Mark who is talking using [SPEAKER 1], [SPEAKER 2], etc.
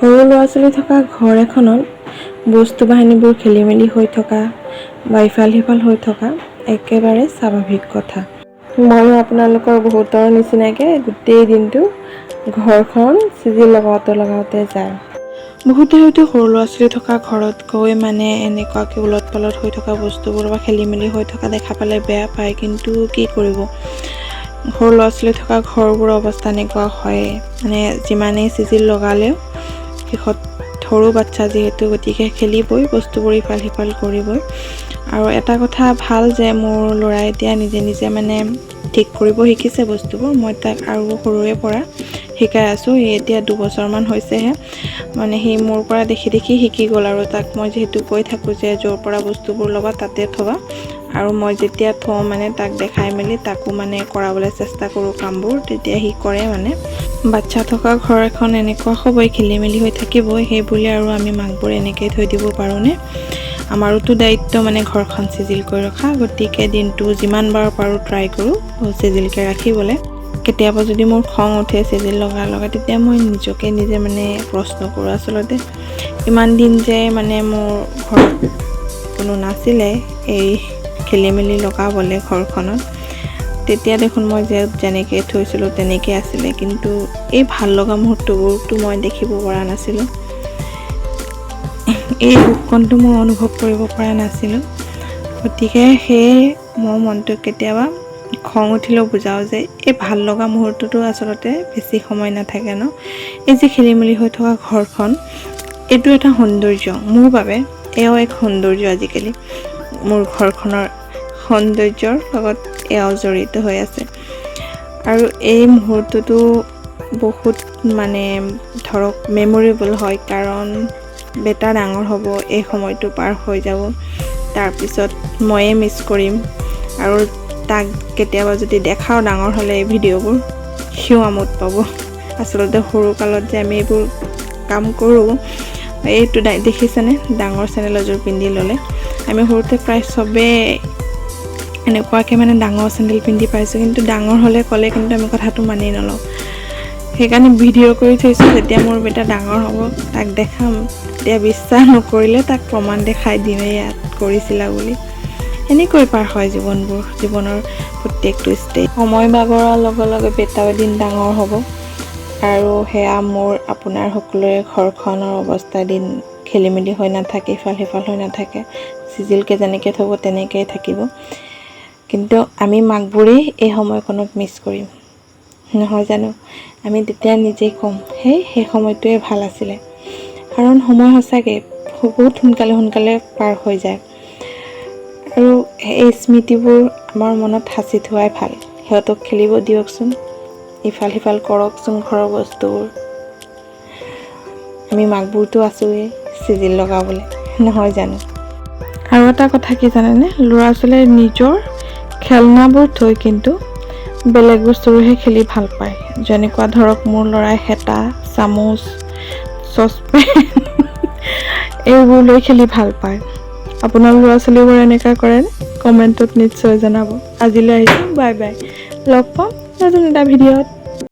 [SPEAKER 1] সৰু ল'ৰা ছোৱালী থকা ঘৰ এখনত বস্তু বাহিনীবোৰ খেলি মেলি হৈ থকা বা ইফাল সিফাল হৈ থকা একেবাৰে স্বাভাৱিক কথা। ময়ো আপোনালোকৰ বহুতৰ নিচিনাকৈ গোটেই দিনটো ঘৰখন চিজিল লগাওঁতে লগাওঁতে যায়। বহুতে হয়তো সৰু ল'ৰা ছোৱালী থকা ঘৰত গৈ মানে এনেকুৱাকৈ ওলট পালট হৈ থকা বস্তুবোৰ বা খেলি মেলি হৈ থকা দেখা পালে বেয়া পায়, কিন্তু কি কৰিব, সৰু ল'ৰা ছোৱালী থকা ঘৰবোৰৰ অৱস্থা এনেকুৱা হয়। মানে যিমানেই চিজিল লগালেও শেষত সৰু বাচ্ছা যিহেতু, গতিকে খেলিবই, বস্তুবোৰ ইফাল সিফাল কৰিবই। আৰু এটা কথা ভাল যে মোৰ ল'ৰাই এতিয়া নিজে নিজে মানে ঠিক কৰিব শিকিছে বস্তুবোৰ। মই তাক আৰু সৰুৰে পৰা শিকাই আছোঁ। সি এতিয়া 2 বছৰমান হৈছেহে। মানে সি মোৰ পৰা দেখি দেখি শিকি গ'ল। আৰু তাক মই যিহেতু কৈ থাকোঁ যে য'ৰ পৰা বস্তুবোৰ ল'বা তাতে থ'বা, আৰু মই যেতিয়া থওঁ মানে তাক দেখাই মেলি তাকো মানে কৰাবলৈ চেষ্টা কৰোঁ কামবোৰ, তেতিয়া সি কৰে। মানে বাচ্ছা থকা ঘৰ এখন এনেকুৱা হ'বই, খেলি মেলি হৈ থাকিবই। সেই বুলি আৰু আমি মাকবোৰ এনেকেই থৈ দিব পাৰোঁনে? আমাৰোতো দায়িত্ব মানে ঘৰখন চিজিল কৰি ৰখা। গতিকে দিনটো যিমান বাৰ পাৰোঁ ট্ৰাই কৰোঁ চিজিলকৈ ৰাখিবলৈ। কেতিয়াবা যদি মোৰ খং উঠে চিজিল লগাৰ লগাই, তেতিয়া মই নিজকে নিজে মানে প্ৰশ্ন কৰোঁ, আচলতে ইমান দিন যে মানে মোৰ ঘৰত কোনো নাছিলে এই খেলি মেলি লগাবলৈ ঘৰখনত, তেতিয়া দেখোন মই যে যেনেকৈ থৈছিলোঁ তেনেকৈ আছিলে, কিন্তু এই ভাল লগা মুহূৰ্তবোৰতো মই দেখিব পৰা নাছিলোঁ, এই সুখকণটো মই অনুভৱ কৰিব পৰা নাছিলোঁ। গতিকে সেয়ে মোৰ মনটোক কেতিয়াবা খং উঠিলেও বুজাওঁ যে এই ভাল লগা মুহূৰ্তটো আচলতে বেছি সময় নাথাকে ন। এই যে খেলি মেলি হৈ থকা ঘৰখন, এইটো এটা সৌন্দৰ্য মোৰ বাবে, এয়াও এক সৌন্দৰ্য। আজিকালি মোৰ ঘৰখনৰ সৌন্দৰ্যৰ লগত এয়াও জড়িত হৈ আছে। আৰু এই মুহূৰ্তটো বহুত মানে ধৰক মেমৰেবল হয়, কাৰণ বেটা ডাঙৰ হ'ব, এই সময়টো পাৰ হৈ যাব, তাৰপিছত ময়ে মিছ কৰিম। আৰু তাক কেতিয়াবা যদি দেখাওঁ ডাঙৰ হ'লে এই ভিডিঅ'বোৰ, সিও আমোদ পাব, আচলতে সৰুকালত যে আমি এইবোৰ কাম কৰোঁ। এইটো দেখিছেনে, ডাঙৰ চেণ্ডেল এযোৰ পিন্ধি ল'লে। আমি সৰুতে প্ৰায় চবেই এনেকুৱাকৈ মানে ডাঙৰ চেণ্ডেল পিন্ধি পাইছোঁ, কিন্তু ডাঙৰ হ'লে ক'লে কিন্তু আমি কথাটো মানি নলওঁ। সেইকাৰণে ভিডিঅ' কৰি থৈছোঁ। যেতিয়া মোৰ বেটা ডাঙৰ হ'ব তাক দেখাম, তেতিয়া বিশ্বাস নকৰিলে তাক প্ৰমাণ দেখাই দিম, ইয়াত কৰিছিলা বুলি। এনেকৈ পাৰ হয় জীৱনবোৰ, জীৱনৰ প্ৰত্যেকটো ষ্টেজ। সময় বাগৰাৰ লগে লগে বেটাও এদিন ডাঙৰ হ'ব আৰু সেয়া মোৰ আপোনাৰ সকলোৰে ঘৰখনৰ অৱস্থা এদিন খেলি মেলি হৈ নাথাকে, ইফাল সিফাল হৈ নাথাকে। চিজিলকৈ যেনেকৈ থ'ব তেনেকৈয়ে থাকিব। কিন্তু আমি মাকবোৰেই এই সময়কণক মিছ কৰিম, নহয় জানো? আমি তেতিয়া নিজেই ক'ম, সেই সেই সময়টোৱে ভাল আছিলে। কাৰণ সময় সঁচাকৈ বহুত সোনকালে সোনকালে পাৰ হৈ যায় আৰু এই স্মৃতিবোৰ আমাৰ মনত সাঁচি থোৱাই ভাল। সিহঁতক খেলিব দিয়কচোন, ইফাল সিফাল কৰকচোন ঘৰৰ বস্তুবোৰ। আমি মাকবোৰতো আছোঁৱেই চিজিল লগাবলৈ, নহয় জানো? আৰু এটা কথা কি জানেনে? ল'ৰা ছোৱালীয়ে নিজৰ খেলনাবোৰ থৈ কিন্তু বেলেগ বস্তুবোৰহে খেলি ভাল পায়। যেনেকুৱা ধৰক মোৰ ল'ৰাই হেতা, চামুচ, চচপেন এইবোৰ লৈ খেলি ভাল পায়। আপোনাৰ ল'ৰা ছোৱালীবোৰ এনেকুৱা কৰেনে? কমেণ্টত নিশ্চয় জনাব। আজিলৈ আহিছোঁ, বাই বাই। লগ পাম নতুন এটা ভিডিঅ'ত।